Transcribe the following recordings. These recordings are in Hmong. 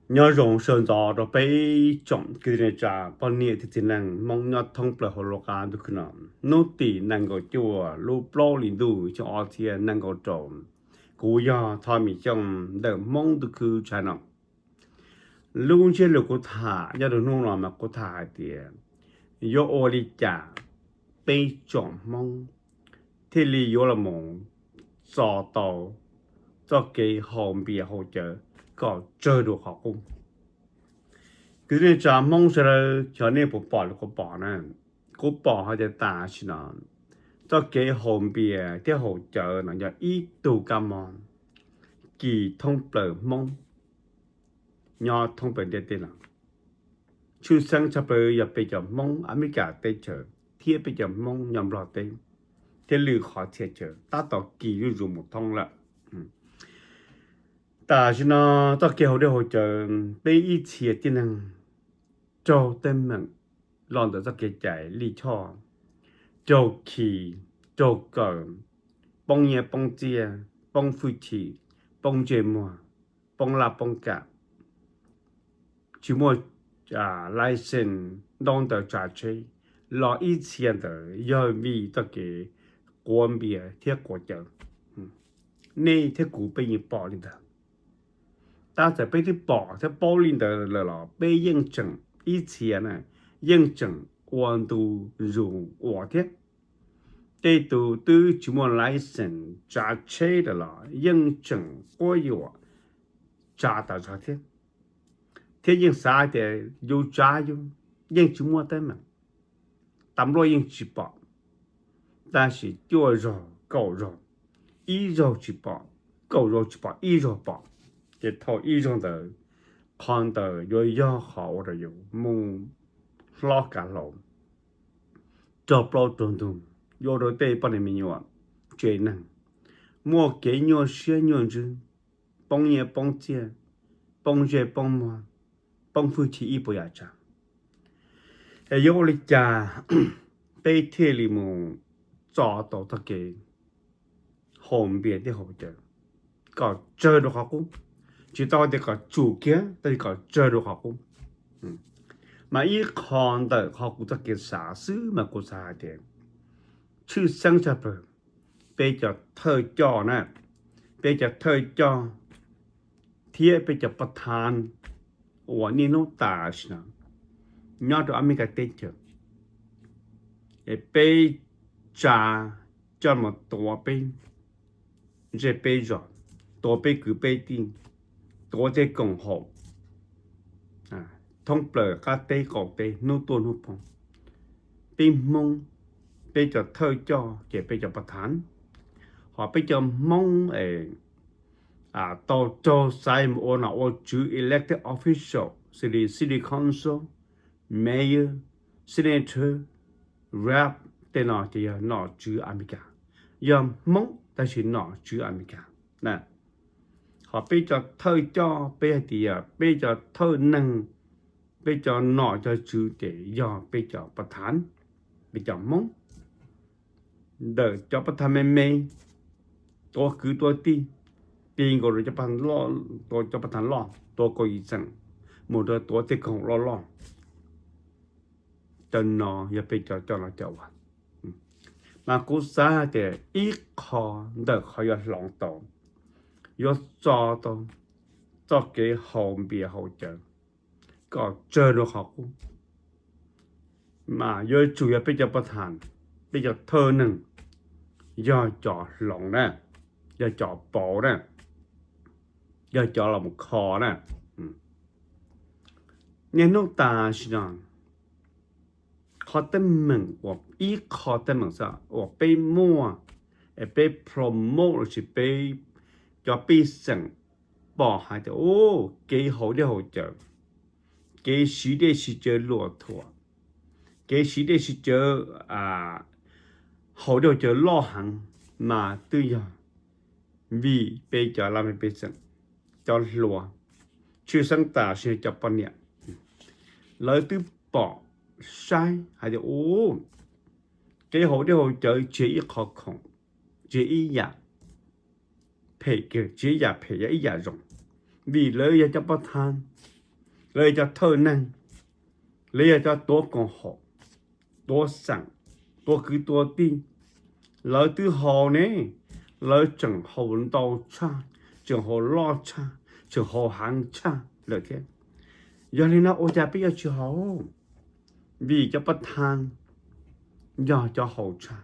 Nyob zoo sawv ntxov rau peb tsoom kwv tij neej tsa poj niam thiab txiv neej Hmoob nyob thoob plaws hauv lub qab ntuj khwb no. Hnub tim nees nkaum cuaj lub plaub hlis ntuj xyoo ob txhiab nees nkaum rau, kuv yog Thoj Mim Xyooj ntawm Hmoob ntuj khwb tshav no. Lub ntsiab lus kuv tham nyob rau hnub no mas kuv tham hais tias yuav ua li cas peb tsoom Hmoob thiaj li yuav los mus txo tau txoj kev haus npias haus cawv kom tsawg dua qhov qub. Kwv tij neej tsa Hmoob sawv daws, xyov nej puas pom li kuv pom na. Kuv pom hais tias tam sim no txoj kev haus npias thiab haus cawv no yog ib tug kab mob kis thoob plaws Hmoob nyob thoob plaws ntiaj teb no. Tshwj xeeb tshaj plaws yog peb cov Hmoob Amelikas teb chaws thiab peb cov Hmoob nyob Nplog teb thiab lwm qhov txhia chaw tab tom kis zuj zus mus thoob lawm. Tam sim no txoj kev haus dej haus cawv, peb ib txhia tib neeg raug teeb meem los ntawm txoj kev cai lij choj, raug khi, raug kaw, poob nyiaj poob txiaj, poob hwj chim, poob ntsej muag, poob laj poob kam, tsis muaj license ntaub ntawv tsav tsheb, los ib txhia ntawd yog vim txoj kev quav npias thiab quav cawv. Nej thiab kuv peb yeej pom li ntawd. Tab txawm peb twb pom thiab paub li ntawd lawm los peb yeej tseem, ib txhia na, yeej tseem ua ntu zus ua thiab. Tej tus twb tsis muaj license tsav tsheb lawm los yeej tseem quab yuam tsav tas zog thiab. Thiab yeej xav tias yus tsav yus yeej tsis muaj teeb meem, tas npluaj yeej tsis pom. Tab sis cuaj zaug kaum zaug, ib zaug tsis pom, kaum zaug tsis pom, ib zaug pom, ces thaum ib zaug ntawd qhov ntawd yuav yog qhov ua rau yus mus hlob kav hlau, raug plaub raug ntug, yuav ua rau tej poj niam me nyuam tsev neeg muaj kev nyuaj siab nyuaj ntsws, poob nyiaj poob txiaj, poob ntsej poob muag, poob hwj chim ib puas yam tsav. Es yuav ua li cas peb thiaj li mus txo tau txoj kev haus npias thiab haus cawv kom tsawg dua qhov qub? Tsis tau tias kom tsum kiag, tab sis kom tsawg dua qhov qub. Mas ib qho ntawm qhov kuv txoj kev xav xwb mas kuv xav hais tias tshwj xeeb tshaj plaws peb cov thawj coj na, peb cov thawj coj thiab peb cov pov thab uas niaj hnub tam sim no nyob rau Amelikas teb chaws, es peb tsa coj mus tuav peb zej peb zos, tuav peb kwv peb tij, tuav tej koom haum thoob plaws qab teb qaum teb hnub tuaj hnub poob. Peb Hmoob, peb cov thawj coj ces peb cov pov thab, ho peb cov Hmoob es tau raug xaiv mus ua nom ua tswv elected official, xws li city council, mayor, senator, rep, tej no ces yog nom tswv Amelikas, yog Hmoob tab sis nom tswv Amelikas. Ho peb cov thawj coj, peb hais tias peb cov thawj neeg, peb cov nom cov tswv ces yog peb cov pov thab, peb cov Hmoob. Ntawm cov pov thab me me, tuav kwv tuav tij, ti nkaus rau cov pov thab loj, tuav kaum yim xeem, mus rau tuav tej koom haum loj loj. Cov no yog peb cov coj los coj ua. Mas kuv xav hais tias ib qho ntawm qhov yuav hloov tau, yuav txo tau txoj kev haus npias haus cawv kom tsawg dua qhov qub, mas yuav tsum yog peb cov pov thab, peb cov thawj neeg, yog cov hloov na, yog cov pauv na, yog cov los mus kho na. Niaj hnub tam sim no qhov teeb meem uas ib qho teeb meem xwb uas peb muaj, es peb promote los sis peb cov pej xeem pom hais tias kev haus dej haus cawv, kev siv dej siv cawv luam thuam, kev siv dej siv cawv haus dej haus cawv loj heev, mas twb yog vim peb cov laj mej pej xeem, cov hluas, tshwj xeeb tam sim no cov poj niam, lawv twb pom saib hais tias kev haus dej haus cawv tsis yog ib qho khoom, tsis yog ib yam phem, tsis yog ib yam phem, yog ib yam zoo, vim lawv yog cov pov thab, Lawv yog cov thawj neeg, lawv yog cov tuav koom haum, tuav xeem, tuav kwv tuav tij. Lawv twb haus ne, lawv tseem haus ntau tshaj, tseem haus loj tshaj, tseem haus heev tshaj lawm thiab. Yog li no ua cas peb yuav tsis haus? Vim cov pab thaj yog cov haus tshaj.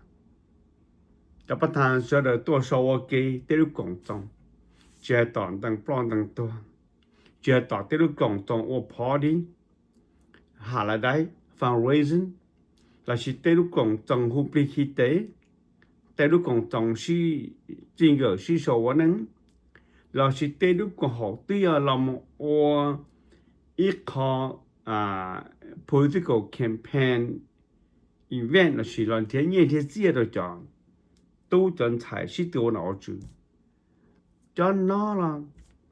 Cov pab thaj sawv daws tuaj sau ua ke tej lub koom txoos, tsis hais tom ntees ploj ntees tuag, tsis hais tom tej lub koom txoos ua party, holiday, fundraising, lossis tej lub koom txoos hu plig khi tev, tej lub koom txoos sib txij nkawm sib sau ua neej, lossis tej lub koom haum twb yog los mus ua ib qho political campaign event lossis los nrhiav nyiaj nrhiav txiaj rau cov tub cov ntxhais sib tw ua nom ua tswv. Cov no los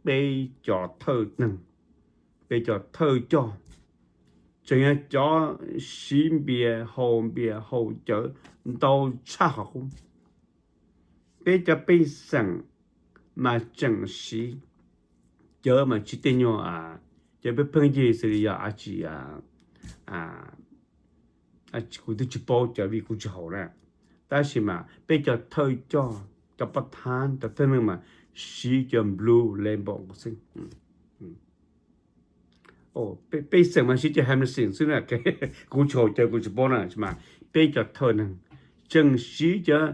peb cov thawj neeg, peb cov thawj coj, tseem yog cov siv npias haus npias haus cawv ntau tshaj qhov qub. Peb cov pej xeem mas tseem siv cawv mas tsis tej nyuag, cawv pheej pheej yig xws li yog dab tsi, kuv twb tsis paub cawv vim kuv tsis haus na. Tab sis mas peb cov thawj coj, cov pab thaj, cov thawj neeg mas siv cov blue label xwb. Peb xeem mas siv cov Hamilton xwb na, kuv tsis haus cawv kuv tsis paub na, mas peb cov thawj neeg tseem siv cov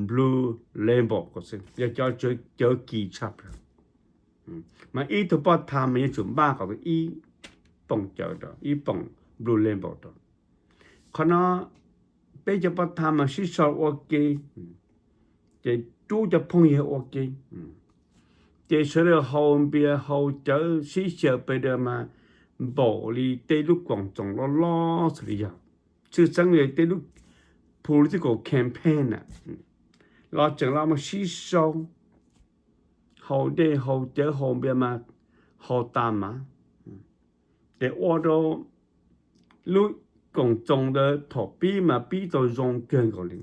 blue label xwb, yog cov cawv kis tshaj plaws. Mas ib tug pab thaj mas yuav tsum npaj kom ib poom cawv rau, ib poom blue label rau. Qhov no peb cov pab thaj mas sib sau ua ke, ces rub cov phooj ywg ua ke, ces sawv daws haus npias haus cawv sib xyaw pes daws mas npaum li tej lub koom txoos loj loj xws li yog, tshwj xeeb li tej lub political campaign na, los tseem los mus sib sau haus dej haus cawv haus npias mas haus tas mas, ces ua rau lub koom txoos ntawd thaum pib mas pib tau zoo kawg nkaus li,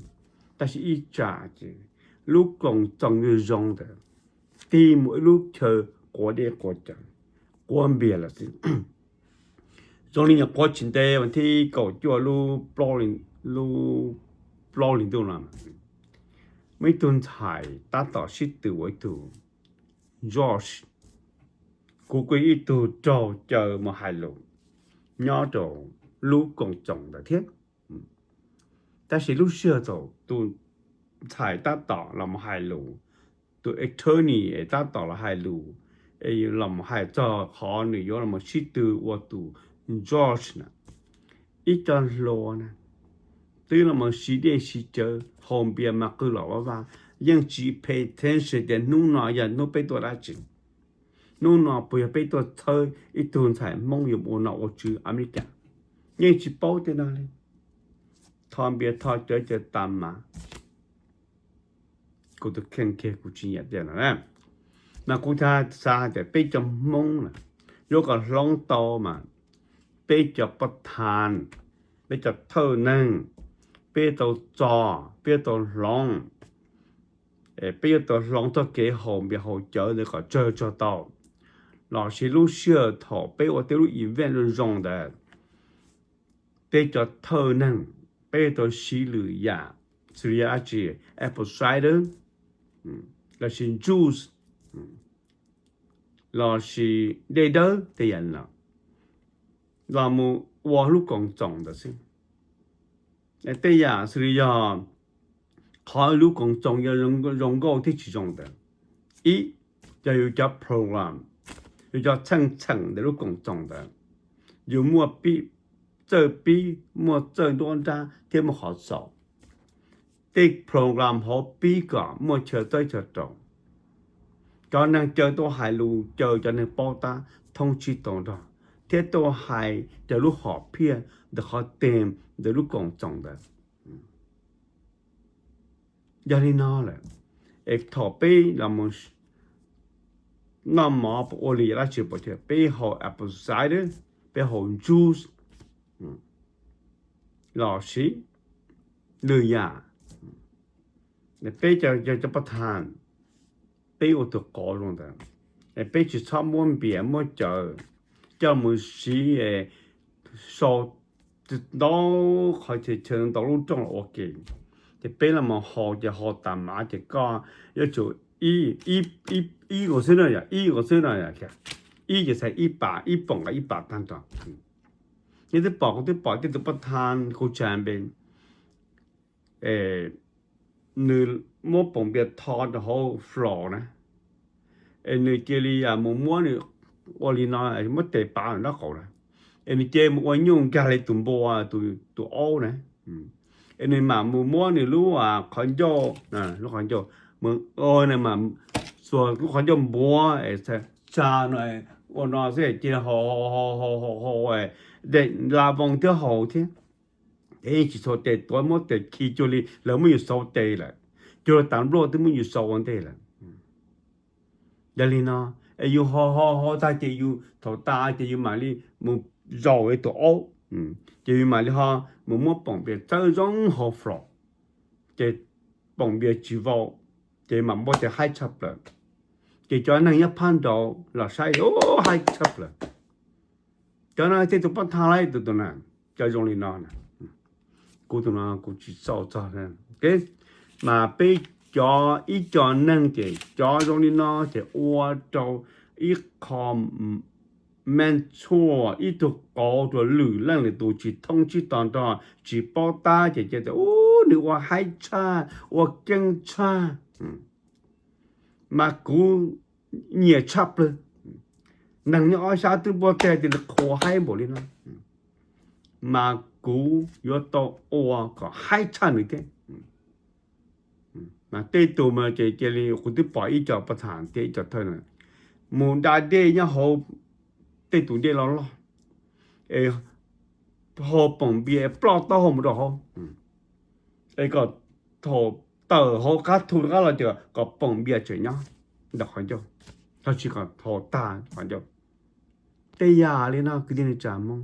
tab sis ib tsam ces lub koom txoos zoo ntawd tig mus ib lub chaw quav dej quav cawv, quav npias lawm xwb. Zoo li nyuam qhuav tsis ntev vas thib kaum cuaj lub plaub hlis ntuj no, muaj ib tug ntxhais tab tom sib tw ua ib tug George, kuv kuj ib tug raug caw mus hais lus nyob rau lub koom txoos ntawd thiab. Tab sis lub sij hawm thaum tus ntxhais tab tom los mus hais lus, tus attorney es tab tom los hais lus, es los mus hais txog qhov nws yuav los sib tw ua tus George na, ib co hluas na twb los siv dej siv cawv haus npias mas qw los vaj vaj, yeej tsis pay attention tias hnub no yog hnub peb tuaj dab tsi, hnub no puas yog peb tuaj txhawb ib tug ntxhais Hmoob yuav ua nom ua tswv Amelikas, yeej tsis paub tej no li. Tho npias tho cawv cawv tas mas kuv tus kheej kiag kuv tsis nyiam tias no na. Mas kuv thiaj xav hais tias peb cov Hmoob na, yuav kom hloov tau mas peb cov pab thaj, peb cov thawj neeg, peb tau txo, peb tau hloov, peb yuav tau hloov txoj kev haus npias haus cawv ntawd kom tsawg tsuag tau, lossis lub sij hawm thaum peb ua tej lub event zoo zoo ntawd, peb cov thawj neeg, peb yuav tau siv lwm yam, xws li dab tsi, apple cider, lossis juice, lossis dej dawb tej yam no los mus ua lub koom txoos ntawd xwb. Tej yam xws li yog qhov lub koom txoos yog zoo nkauj thiab tsis zoo ntawd, ib, yog yus cov program, yus cov txheej txheem ntawm lub koom txoos ntawd, yus muaj txawj pib, muaj txawj nruab nrab thiab muaj qhov xaus. Tej program hauv pib kom muaj chaw txawb chaw rau, cov neeg caw tuaj hais lus caw cov neeg paub tab thoob tsib taug nrog, thiab tuaj hais cov lub hom phiaj ntawm qhov teg ntawm lub koom txoos ntawd. Yog li no lawm, es thaum peb los noj mov puas ua li yam dab tsi puas thiaj peb haus apple cider, peb haus juice, lossis lwm yam, peb cov pab thaj, peb ua tus qauv zoo ntawd, peb tsis txhob muab npias muab cawv coj mus siv sau ntau qhov chaw ntau lub rooj los ua ke. Ces peb los mus haus ces haus tas mas ces koj yuav tsum ib ib ib kaus xwb no yom, ib kaus xwb no yom, ib ces xaiv ib pas, ib poom ib pas tag nrho. Nws twb pom, kuv twb pom tej tus pab thas kuv tsa npe, nws muab poom npias tho rau hauv floor na, es nws cia li mus muab nws ua li no, muab tes pav nws nraub qaum na, es nws cia mus ua nyuj nkag li tus npua, tus aub na, es nws mam mus muab nws lub qhov ncauj, lub qhov ncauj, nws mam xuas lub qhov ncauj npuav es tsa no, ua no xwb cia haus haus haus haus, dej la voos thiab haus thiab. Es tsis txhaum tes tuav, muab tes khi cuag li lawv muab yus sau tes lawm, cuag li tas npluaj twb muab yus sau ua ntej lawm. Yog li no, es yus haus haus haus tag ces yus thaum tas ces yus mam li mus zaum li tus aub, ces yus mam li ho mus muab poom npias txawb zoo hauv floor, ces poom npias tsis vau, ces mam npaj tias haib tshaj plaws. Ces cov neeg nyob phab nraud los saib, haib tshaj plaws. Cov no tej tus pab thas laib tus tus na, cov zoo li no na, kuv tus no kuv tsis xav txog. Mas peb cov ib co neeg ces cov zoo li no ces ua rau ib qho men tshuaj, ib tug qauv rau lwm leej lwm tus tsis thoob tsib to nrog tsis paub tab ces cia tias ub nws ua haib tshaj, ua keej tshaj. Mas kuv nyiam tshaj plaws. Neeg nyob ob sab twb npuaj teg tias nws qhuav haib npaum li no, mas kuv yuav tau ua kom haib tshaj nws thiab. Mas tej tus mas ces cia li, kuv twb pom ib co pab thas thiab ib co thawj na, mus da dej nyob hauv tej tus dej loj loj, es haus poom npias ploj taub hau mus rau hauv, es kom thaum tawm hauv qab thu rov qab los ces kom poom npias tseem nyob ntawm qhov ncauj, los tsis kom haus tag qhov ncauj. Tej yam li no kwv tij neej tsa Hmoob,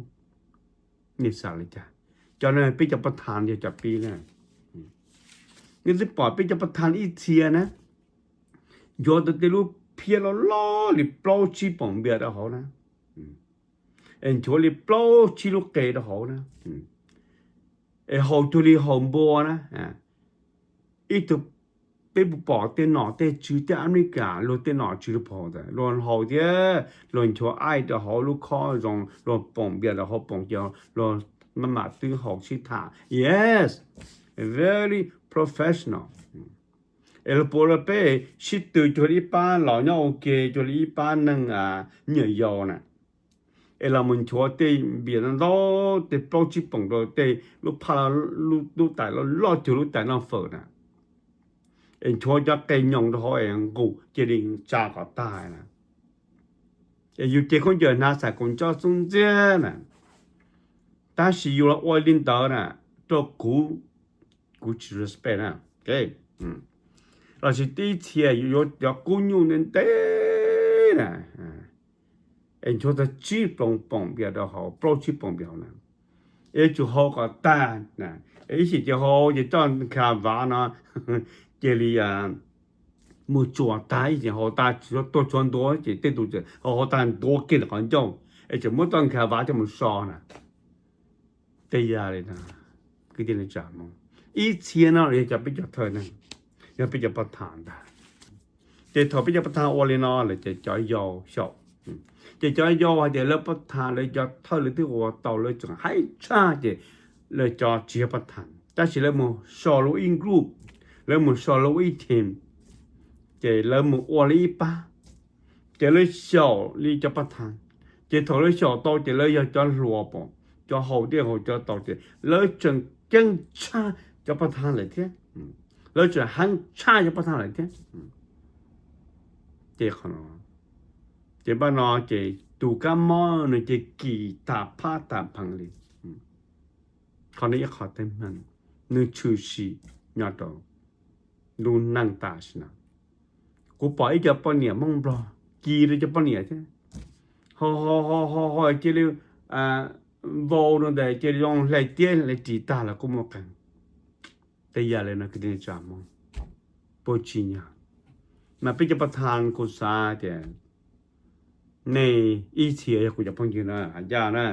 nej xav li cas? Cov no peb cov pab thas yog cov pib na. Nej twb pom peb cov pab thas ib txhia na, nchuav tau tej lub phiab loj loj li plaub tsib poom npias rau hauv na, es nchuav li plaub tsib lub qe rau hauv na, es haus cuag li haus npua na. Ib tug, peb puas pom tej nom tej tswv tej Amelikas luag tej nom tswv luag pom ntawd luag haus thiab luag nchuav aib rau hauv lub khob zoo, luag poom npias rau hauv poom ces luag maj mam twb haus sib tham. Yes, very professional. Es luag puav leej peb sib tw cuag li ib pab laus nyob ua ke, cuag li ib pab neeg nyuam yaus na, es los mus nchuav tej npias ntau ntau, tej plaub tsib poom rau tej lub phaj, lub tais loj loj cuag lub tais noj fawm na, es nchuav cov qe nyoos rau hauv es nqus cia li tsa kom tag na. Es yus cev khaub ncaws hnav xaim kaus ntsob xub ntxiag na, tab sis yus los ua li ntawd na, rau kuv, kuv tsis respect na. Lossis tib txhia yus yuav cov kub nyuj ntev ntev na, es nchuav tau tsib poom npias rau hauv, plaub tsib poom npias hauv na, es yuav tsum haus kom tag na. Es ib chim ces haus ces coj nkhav vav no cia li mus tsuas tag, ib chim haus tag tuag tshuav ntua ces tej tus tseem haus haus tag ntua kiag ntawm qhov ncauj, es tseem muab txoj nkhav vav coj mus so na. Tej yam li no, kwv tij neej tsa Hmoob, ib txhia no yog cov peb cov thawj neeg, yog peb cov pab thas ntag. Ces thaum peb cov pab thas ua li no lawm ces cov yau xyaum, ces cov yau hais tias lawv pab thas, lawv cov thawj lawv twb ua tau, lawv tseem haib tshaj ces lawv cov tsis yog pab thas, tab sis lawv mus so lawv ib group, lawv mus so lawv ib team, ces lawv mus ua lawv ib pab, ces lawv xyaum li cov pab thas. Ces thaum lawv xyaum tau ces lawv yog cov hluas pom, cov haus dej haus cawv tau ces lawv tseem keej tshaj cov pab thas lawm thiab, lawv tseem heev tshaj cov pab thas lawm thiab. Ces qhov no, ces npaj no ces tus kab mob nws ces kis tas phab tas pheev li. Qhov no ib qho teeb meem nws tshwm sim nyob rau lub neej tam sim no. Kuv pom ib co poj niam Hmoob Nplog kis rau cov poj niam thiab, ho ho ho ho cia li vau rau ntawd cia li zoo hle tiab hle ris tag los kuj muaj qees. Tej yam li no kwv tij neej tsa Hmoob, puas tsim nyog? Mas peb cov pab thas kuv xav tias nej ib txhia yog kuv cov phooj ywg na, hais ncaj na,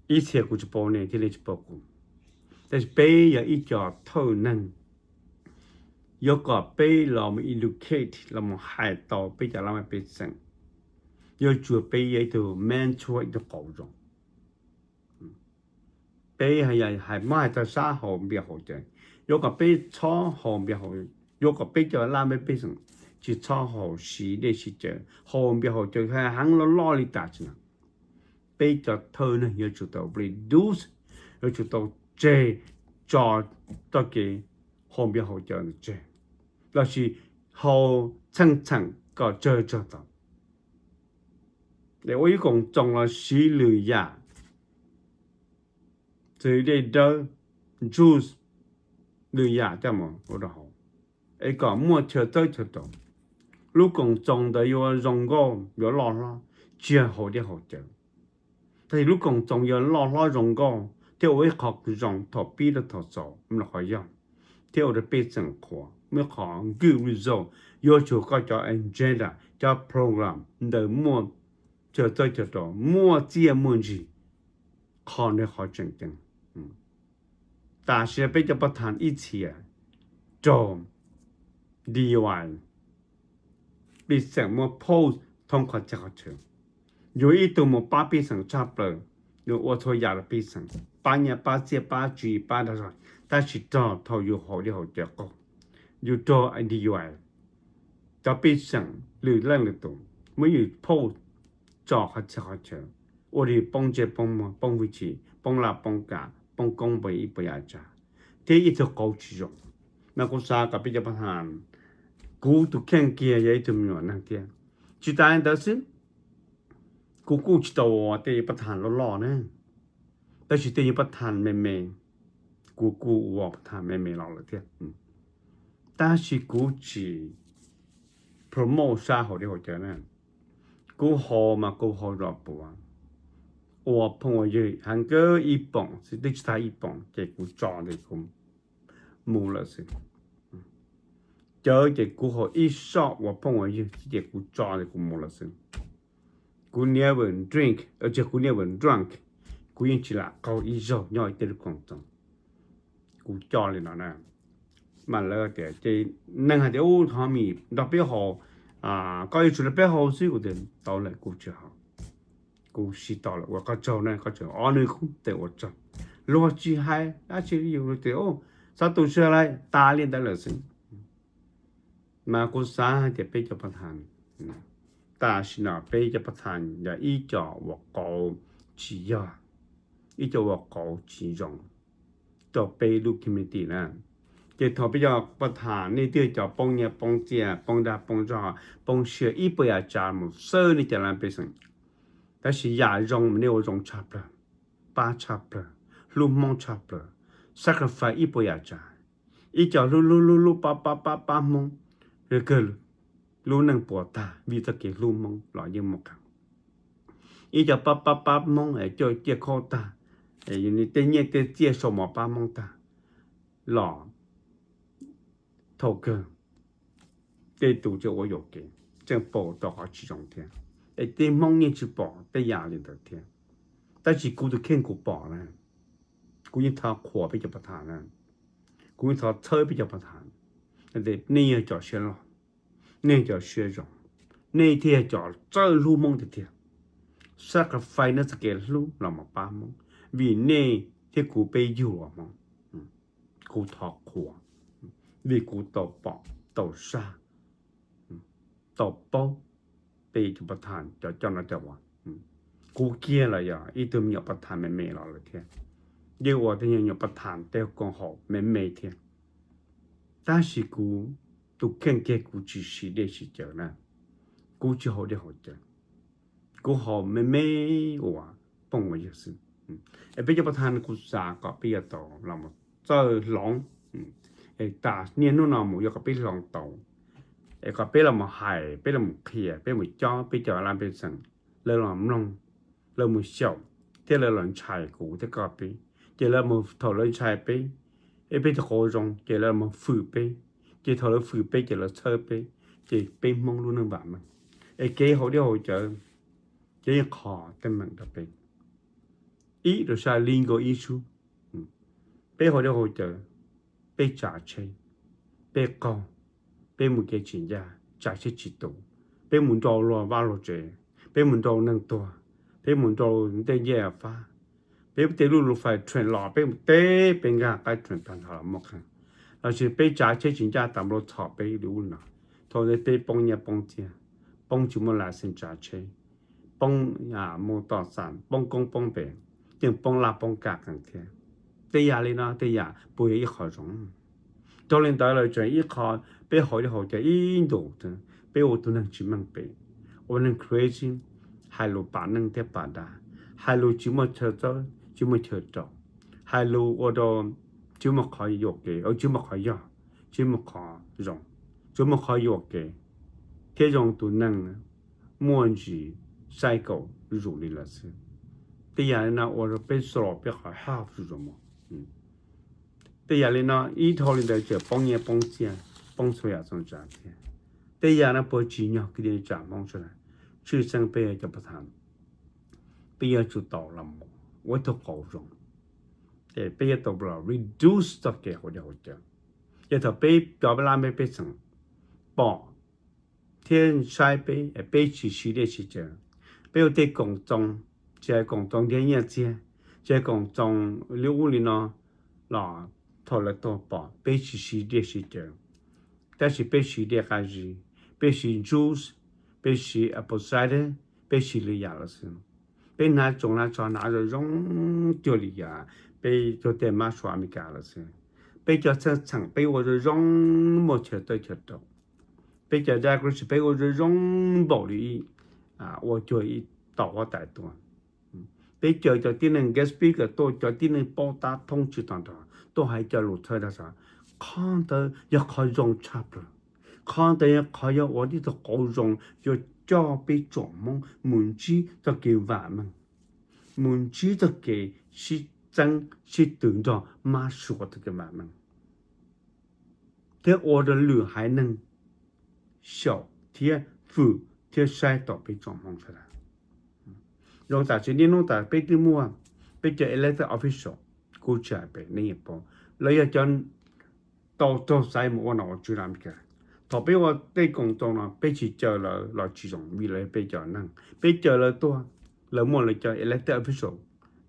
ib txhia kuv tsis paub nej thiaj li tsis paub kuv. Tab sis peb yog ib co thawj neeg, yuav kom peb los mus educate, los mus hais tau peb cov laj mej pej xeem, yuav tsum peb yog ib tug mentor, ib tug qauv zoo. Peb hais, muab hais txog sab haus npias haus cawv, yuav kom peb txhob haus npias haus, yuav kom peb cov laj mej pej xeem tsis txhob haus siv dej siv cawv, haus npias haus cawv heev loj loj li tas tsis na. Peb cov thawj neeg yuav tsum tau reduce, yuav tsum tau tseg tso txoj kev haus npias haus cawv ntawd tseg, lossis haus txheej txheem kom tsawg tsawg tau. Es ua ib koom txoos los siv lwm yam, xws li dej dawb, juice, lwm yam coj mus ua rau haus, es kom muaj chaw txawb chaw rau. Lub koom txoos ntawd yuav zoo nkauj, yuav loj hlob, tsis yog haus dej haus cawv. Tab sis lub koom txoos yuav loj hlob zoo nkauj thiab ua ib qho zoo thaum pib rau thaum xaus, muaj qhov yog, thiab ua rau pej xeem qhuas, muaj qhov good result, yuav tsum koj cov agenda, cov program ntawd muaj chaw txawb chaw rau, muaj txiaj muaj ntsig, qhov ntawd qhov tseem ceeb. Tam sim no peb cov paj thas ib txhia raug D U I, pej xeem muab post thoob qhov txhia qhov chaw. Yus ib tug mus pab pej xeem tshaj plaws, yus ua txhua yam rau pej xeem, pab nyiaj pab txiaj pab tso pab dag zog, tab sis raug thaum yus haus dej haus cawv qaug, yus raug D U I. Cov pej xeem lwm leej lwm tus muab yus post tso qhov txhia qhov chaw, ua li poob ntsej poob muag, poob hwj chim, poob laj poob kam, poob koob poob ib puas yam tsav, thiab ib tug qauv tsis zoo. Mas kuv xav kom peb cov paj thas, kuv tus kheej kiag yog ib tug me nyuam neeg thiab. Tsis tas li ntawd xwb, kuv kuj tsis tau ua tej paj thas loj loj na, tab sis tej yog paj thas me me, kuv kuj ua paj thas me me los lawm thiab. Tab sis kuv tsis promote sab haus dej haus cawv na. Kuv haus mas kuv haus zom puav, ua phooj ua ywg heev kawg ib poom xwb, twb tsis tag ib poom ces kuv tso ntawm kuv mus lawm xwb. Cawv ces kuv haus ib soj ua phooj ua ywg xwb ces kuv tso ntawm kuv mus lawm xwb. Kuv never drink, kuv never drunk, kuv yeej tsis lam qaug ib zaug nyob ib tej lub koom txoos. Kuv coj li no na, mas lawv tias ces neeg hais tias ub, thov Mim nrog peb haus, koj yuav tsum nrog peb haus xwb. Kuv tias tau lawm, kuv tsis haus. Kuv siv tau lawm, ua koj tsaug na, koj tseem ob nws khub tes ua tsaug. Luag tsis hais dab tsi li, yus tias xav tu siab lawm, tas li ntawd lawm xwb. Mas kuv xav hais tias peb cov paj thas, tam sim no peb cov paj thas yog ib co ua qauv tsis yog, ib co ua qauv tsis zoo rau peb lub community na. Ces thaum peb cov paj thas nej twb yog cov poob nyiaj poob txiaj, poob dag poob zog, poob siab ib puas yam tsav mus xwb, nej cov laj mej pej xeem. Tab sis yam zoo mas nej ua zoo tshaj plaws, pab tshaj plaws, hlub Hmoob tshaj plaws, sacrifice ib puas yam tsav. Ib co hlub hlub hlub hlub pab pab pab pab Hmoob, kawg lub neej puas tag vim txoj kev hlub Hmoob los yeej muaj qees. Ib co pab pab pab Hmoob es coj ciaj khaub tag, tej nyiaj tej txiaj sau mov pab Hmoob tag los thaum kawg tej tus tseem ua yuam kev, tseem pom tau qhov tsis zoo thiab. Es tej Hmoob yeej tsis pom tej yam li ntawd thiab. Tab sis kuv tus kheej kuv pom na, kuv yeej thov qhuas peb cov paj thas na, kuv yeej thov txhawb peb cov paj thas. Nej yog cov siab loj, nej yog cov siab zoo, nej thiaj yog cov txawj hlub Hmoob tiag tiag, sacrifice nej txoj kev hlub los mus pab Hmoob, vim nej thiab kuv peb yug ua Hmoob. Kuv thov qhuas, vim kuv tau pom tau saib, tau paub peb cov paj thas cov coj noj coj ua. Kuv kiag los yog ib tug me nyuam paj thas me me los lawm thiab, yeej ua tej me nyuam paj thas tej koom haum me me thiab. Tab sis kuv tus kheej kiag kuv tsis siv dej siv cawv na, kuv tsis haus dej haus cawv, kuv haus me me ua phooj ua ywg xwb. Es peb cov paj thas kuv xav kom peb yuav tau los txawj hloov, es tas niaj hnub no mus yuav kom peb hloov tau, es kom peb los mus hais, peb los mus qhia, peb mus cob peb cov laj mej pej xeem, lawv los mloog, lawv mus xyaum, thiab lawv los ntshai kuv thiab koj peb. Ces lawv mus, thaum lawv ntshai peb, es peb tau qauv zoo ces lawv mus fwm peb, ces thaum lawv fwm peb ces lawv txhawb peb, ces peb Hmoob lub neej vam meej. Es kev haus dej haus cawv Ces ib qho teeb meem rau peb, ib rau sab li nkaus ib sub, peb hauv dej hauv cawv, peb tsav tsheb, peb qaug, peb mus kev tsis ncaj, tsav tsheb tsis tus, peb mus nrau luag vaj luag tsev, peb mus nrau neeg tuag, peb mus nrau tej ncej fab, peb tej lub lus fais train los peb mus teb peb nkag qaib train tag nrho los muaj qee, los sis peb tsav tsheb tsis ncaj tas nplua txhom peb li ub li no. Thaum ntawd peb poob nyiaj poob txiaj, poob tsis muaj license tsav tsheb, poob mus tom xam, poob koob poob npe, yeej poob laj poob kam qees thiab. Tej yam li no tej yam puas yog ib qho zoo? Dhau li ntawd lawm tseem ib qho, peb hauv dej hauv cawv ib ntus peb ua tus neeg tsis meej pem, ua neeg crazy, hais lus pam neeg thiab pam dab, hais lus tsis muaj chaw txawb tsis muaj chaw rau, hais lus ua rau tsis muaj qhov yuam kev, tsis muaj qhov yog, tsis muaj qhov zoo, tsis muaj qhov yuam kev, thiab zoo tus neeg muaj ntsis saib kaum zuj zus li lawm xwb. Tej yam li no ua rau peb xaus peb qhov haj zuj zus mus. Tej yam li no ib dhau li ntawd tseem poob nyiaj poob txiaj, poob txhua yam txhua tsav thiab. Tej yam no puas tsim nyog kwv tij neej tsa Hmoob sawv daws? Tshwj xeeb peb yog cov pas thas, peb yuav tsum tau los ua ib tug qauv zoo, ces peb yuav tau los reduce txoj kev hauv dej hauv cawv. Ces thaum peb cov peb lab peb pej xeem pom thiab saib peb, peb tsis siv dej siv cawv, peb ua tej koom txoos, tsis hais koom txoos nrhiav nyiaj txiag, tsis hais koom txoos li ub li no los thaum lawv tuaj pom peb tsis siv dej siv cawv, tab sis peb siv dej qab zib, peb siv juice, peb siv apple cider, peb siv lwm yam lawm xwb. Peb hnav tsoos hnav tsho hnav zoo zoo cuag li yam peb cuag tej mab suav Amelikas lawm xwb. Peb cov txheej txheem peb ua zoo zoo muaj chaw tawb chaw rau. Peb cov decoration peb ua zoo zoo npaum li ib, ua cuag ib tauv huab tais tuaj. Peb caw cov tib neeg guest speaker tuaj, cov tib neeg paub tab thoob tswv tag nrho tuaj hais cov lus thawj dag sav. Qhov ntawd yog qhov zoo tshaj plaws. Qhov ntawd yog qhov yog ua tib tug qauv zoo yuav coj peb tsoom Hmoob mus ntsib txoj kev vam meej, mus ntsib txoj kev sib txeeb sib tw nrog mab suav txoj kev vam meej, thiab ua rau lwm haiv neeg xyaum thiab fwm thiab saib taus peb tsoom Hmoob sawv daws. Zoo tam sim niaj hnub tas peb twb muaj peb cov elected official, kuv tsis hais pem nej yeej paub, lawv yog cov tau raug xaiv mus ua nom ua tswv Amelikas. Thaum peb ua tej koom txoos no peb tsis caw lawv los tsis zoo vim lawv yog peb cov neeg. Peb caw lawv tuaj, lawv muaj lawv cov elected official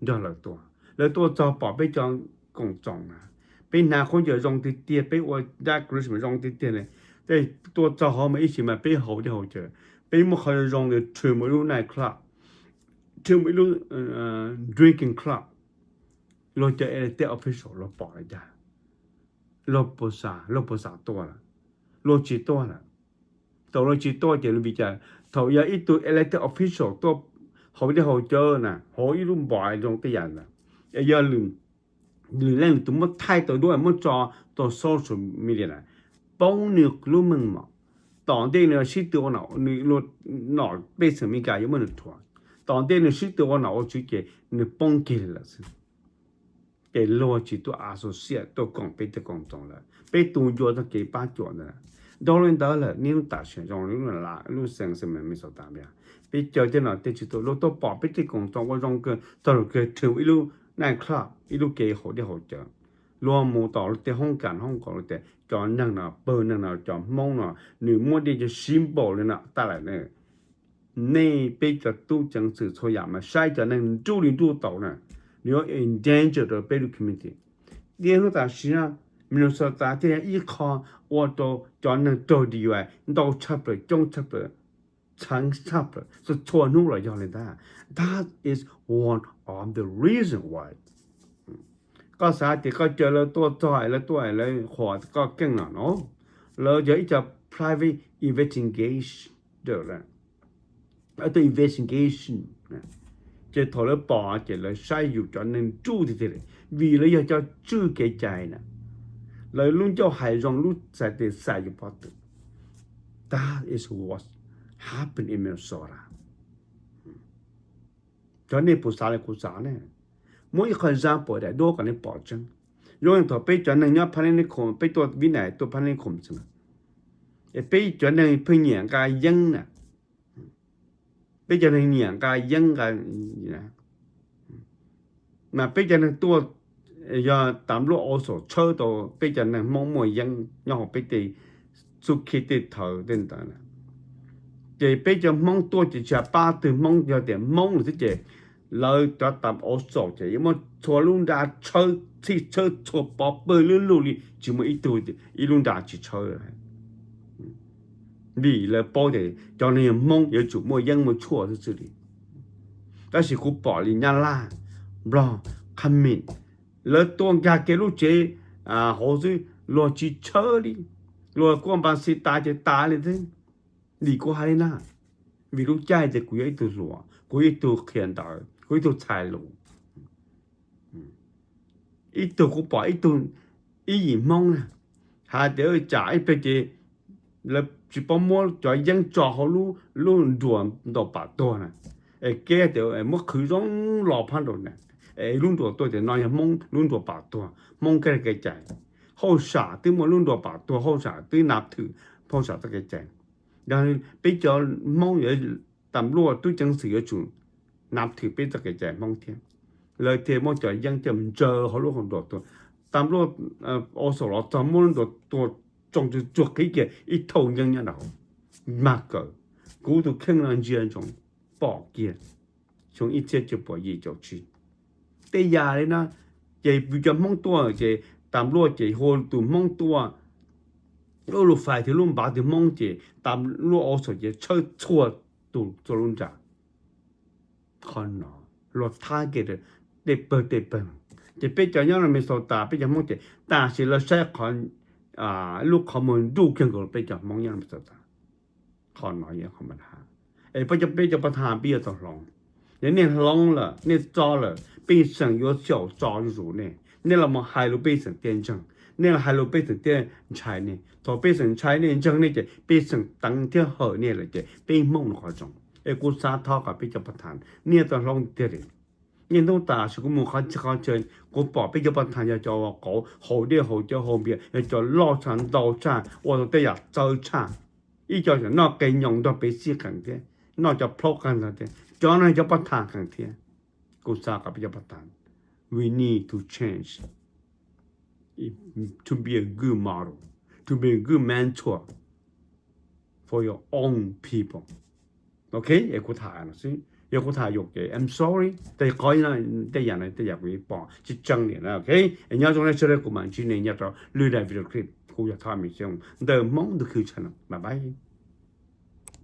nrog lawv tuaj, lawv tuaj txog pom peb cov koom txoos na, peb hnav khaub ncaws zoo tiag tiag, peb ua dab Christmas zoo tiag tiag li, tej tuaj txog hauv mas ib sim mas peb haus dej haus cawv, peb muaj qhov zoo zoo li trim ib lub night club, trim ib lub drinking club, luag cov elected official luag pom li cas? Luag puas xav, luag puas xav tuaj lawm? Luag tsis tuaj lawm. Thaum luag tsis tuaj ces vim cas? Thaum yog ib tug elected official tuaj haus dej haus cawv na, haus ib lub npov zoo tej yam ntawd, es yog lwm leej lwm tus muab thaij tau duab muab tso rau social media na, poob nws lub meej mom. Tom ntej nws sib tw ua nom, nws ua nom pej xeem Amelikas yuav muab nws rhuav. Tom ntej nws sib tw ua nom ua tswv ces nws poob kiag li lawm xwb. Ces luag tsis tuaj associate tuaj koom peb tej koom txoos lawm, peb tu ncua txoj kev pab cuam ntawd. Dhau li ntawd lawm niaj hnub tam sim zoo li lub xeev Minnesota, peb caw tej nom tej tswv tuaj, luag tuaj pom peb tej koom txoos ua zoo kawg, txog lus kawg trim ib lub night club, ib lub kev haus dej haus cawv. Luag mus tom luag tej hoob kas hoob kaum luag tias cov neeg no, pawg neeg no, cov Hmoob no, nws muab dej cawv sib npaum li no tas lawm na. Nej peb cov tub ceev xwm txhua yam mas saib cov neeg nruj li nruj tau na, nws yuav endanger rau peb lub community. Niaj hnub tam sim no Minnesota thiaj yog ib qho ua rau cov neeg raug D U I ntau tshaj plaws, coob tshaj plaws, txheev tshaj plaws, txhua txhua hnub los yog li ntag. That is one of the reason why. Koj xav tias koj caw lawv tuaj txog es lawv tuaj es lawv qhuas koj keej no no, lawv yog ib co private investigation, lawv tuaj investigation. Ces thaum lawv pom ces lawv saib yus cov neeg nruj tiag tiag li, vim lawv yog cov tswj kev cai na, lawv lub ncauj hais zoo lub xav tias xav yus pov twm. That is what happened in Minnesota. Cov nej puas xav li kuv xav ne? Muab ib qho example daim duab kom nej pom tseeb. Zoo thaum peb cov neeg nyob Phan Lin Khum, peb tuaj Vib Nais tuaj Phan Lin Khum xwb na, es peb cov neeg pheej nyiam nqa yeeb na, Peb cov neeg nyiam nqa yeeb nqa, mas peb cov neeg tuaj, yog tas luaj au xaum tshawb tau peb cov neeg Hmoob muaj yeeb nyob hauv peb tej xub khib tej thawv tej ntawd. Ces peb cov Hmoob tuaj ces tsis pab twg Hmoob, yog tias Hmoob lawm xwb ces lawv cov tas au xaum ces yuav muab txhua lub nra tshawb, txhij tshawb txhua pov pawg lub lug li, tsis muaj ib tug ib lub nra tsis tshawb. Vim lawv paub tias cov neeg yog Hmoob yuav tsum muaj yeeb muaj tshuaj xwb xwb li. Tab sis kuv pom li Nyab Laj, Nplog, Khab Mim, lawv tuaj nkag kiag lub tsev hauv xwb, luag tsis tshawb li, luag kuaj npas xis tas ces tas li xwb. Vim kuv hais li na, vim lub caij tias kuv yog ib tug hluas, kuv yog ib tug qhia ntawv, kuv ib tug txhais lus. Ib tug kuv pom ib tug, ib yim Hmoob na, hais tias tsam ib pliag ces lawv tsis paub muab cov yeeb tso hauv lub nruas ntaus pam tuag na, es kev tias muab qhwv zoo los phab nraud na, es lub nruas tuaj tias no yog Hmoob lub nruas pam tuag, Hmoob kev cai. Hauj sam twb muaj lub nruas pam tuag, hauj sam twb nav thwm hauj sam txoj kev cai. Yog peb cov Hmoob yuav, tas luaj tub ceev xwm yuav tsum nav thwm peb txoj kev cai Hmoob thiab. Lawv thiaj muab cov yeeb coj mus ntsaws hauv lub nruas tuag. Tas luaj au xaum los txog muab lub nruas tuag tsoo tsuag qhib kiag ib thauj yeeb nyob rau hauv. Mag kawm, kuv tus kheej no ntsia ntsoov, pom kiag xyoo ib txhiab cuaj puas yim caum tsib. Tej yam li na, ces cov Hmoob tuaj ces tas luaj ces hu tus Hmoob tuaj, lub lus fais thiab lub npav tus Hmoob ces tas luaj au xaum ces tshawb txhua tus txhua lub nra. Qhov no luag thab kiag tej pawg tej pawg. Ces peb cov nyob Minnesota peb cov Hmoob ces tam sim lawv saib qhov, lub qhov muag nruj kawg nkaus peb cov Hmoob nyob Minnesota. Qhov no yog qhov mas ha, es peb cov, peb cov pov thaj peb yuav tau hloov. Yog nej hloov lawm nej txo lawm pej xeem yuav xyaum tso zuj zus nej. Nej los mus hais lus pej xeem thiaj ntseeg, nej los hais lus pej xeem thiaj ntshai nej. Thaum pej xeem ntshai nej ntseeg nej ces pej xeem teev thiab hawm nej lawm ces peb Hmoob no qhov zoo. Es kuv xav thov kom peb cov pov thaj nej tau hloov tiag li. Niaj hnub tas sis kuv mus qhov txhia qhov chaw kuv pom peb cov pov thaj yog cov uas qauv haus dej haus cawv haus npias, yog cov loj tshaj ntau tshaj ua tau tej yam txawv tshaj. Ib co tseem noj qe nyoos nrog peb xij qees thiab, noj cov plaub qees ntag thiab, cov no cov pov thaj qees thiab. Kuv xav kom peb cov pov thaj, we need to change to be a good model, to be a good mentor for your own people. Ok, es kuv tham no xwb, yog kuv tham yuam ces I'm sorry. Tej qhov, tej yam no tej yam kuv pom tsis tseeb li na. Ok, es nyob zoo nej sawv daws, kuv mam ntsib nej nyob rau lwm daim video clip. Kuv yog Thoj Mim Xyooj ntawm Hmoob Ntuj Khwb channel. Bye bye.